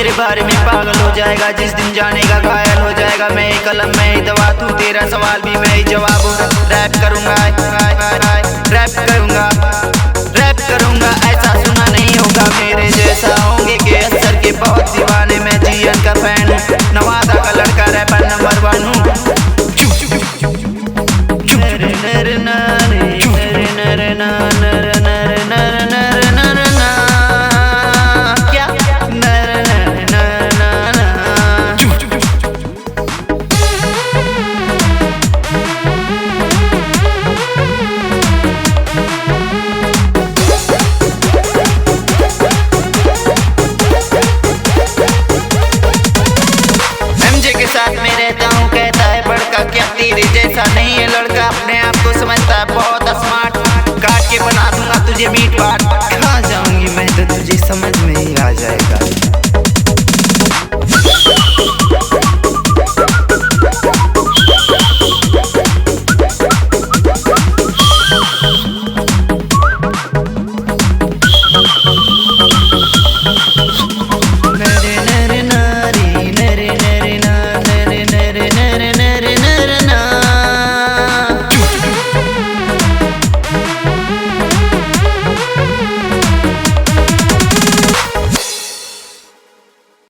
मेरे बारे में पागल हो जाएगा, जिस दिन जानेगा घायल हो जाएगा। मैं ही कलम मैं ही दवा, तू तेरा सवाल भी मैं ही जवाब हूँ। रैप करूँगा।